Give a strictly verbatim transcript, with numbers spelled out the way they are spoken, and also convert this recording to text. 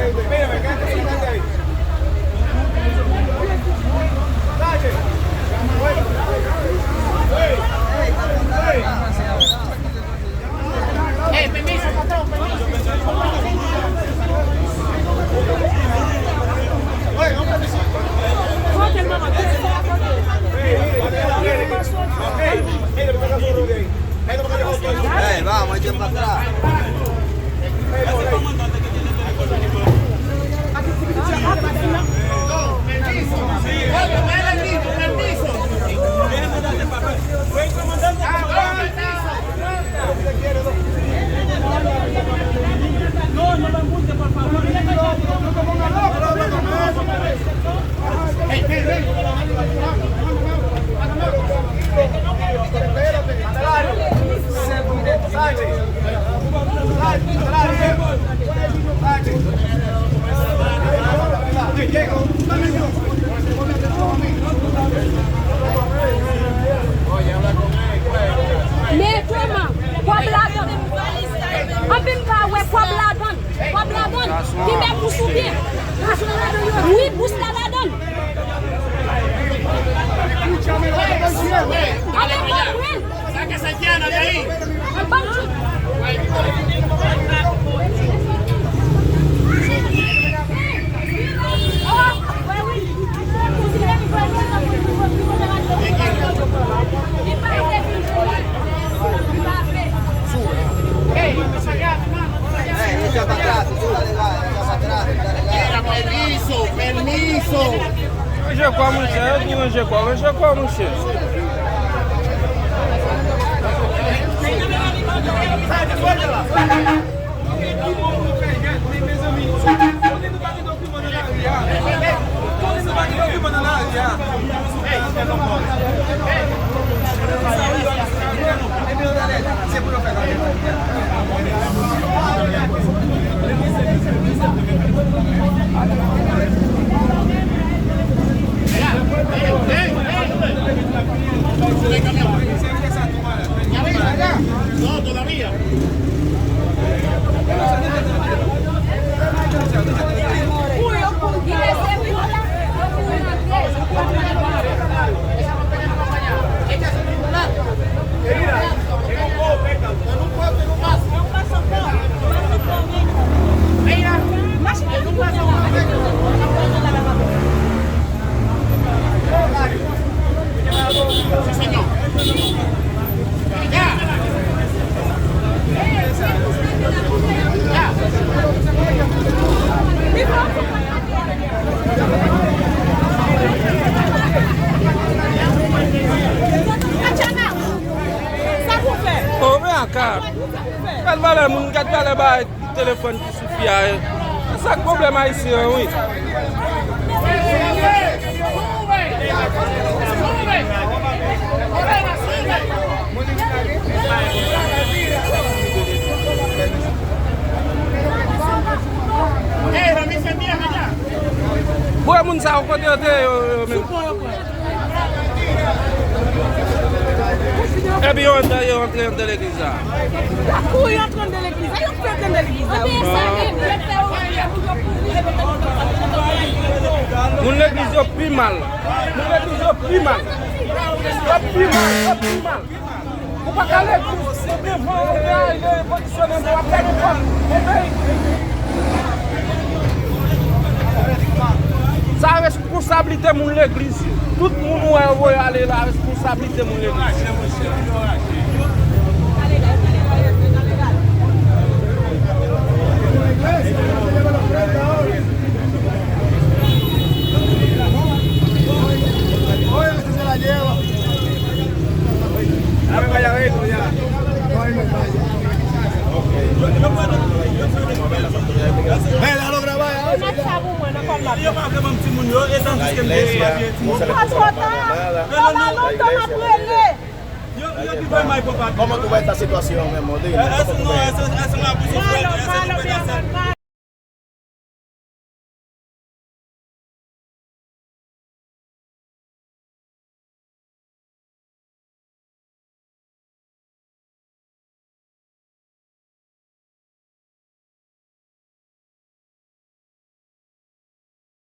Ey, vamos, echen pa atrás. Men kòman? Kòb ladan. Anpi m pa wè kòb ladan. Kòb ladan. Ki bè bous ou byen? Wi, bous la ladan. Anpi m pa wè. Sa ke sa ki an nan peyi? Anpi m Mira, permiso, permiso. Ranje kwa, monchè, yo di ranje kwa, ranje kwa, monchè. O, men aka. Gad valè moun, gad valè bay. Telefòn ki sou fi a, e. Se sa k pwoblèm ayisyen an, wi. Bon, moun sa yo kote yo te ye, yo, yo menm? Epi yo antre, yo antre anndan legliz la. Y ap kouri antre anndan legliz la. Yo fè antre anndan legliz la, wi. Moun legliz yo pi mal. Moun legliz yo pi mal. Yo pi mal, yo pi mal. Ou pa ka legliz, se devan ou te ale revolisyonnen, w ap gade kòb yon peyi. Sa responsabilite moun legliz yo. Tout moun ou wè yo voye ale la, responsabilite moun legliz yo. Yo pa vle ban m timoun yo, e tandiske m te pati timoun. Pa twò ta. Sa pa lontan m ap rele. Yo, yo ki bay may papa. Comment tu vois esta situación, mi amor? Dime, ¿cómo tú ves? Malo, malo, mi amor, malo.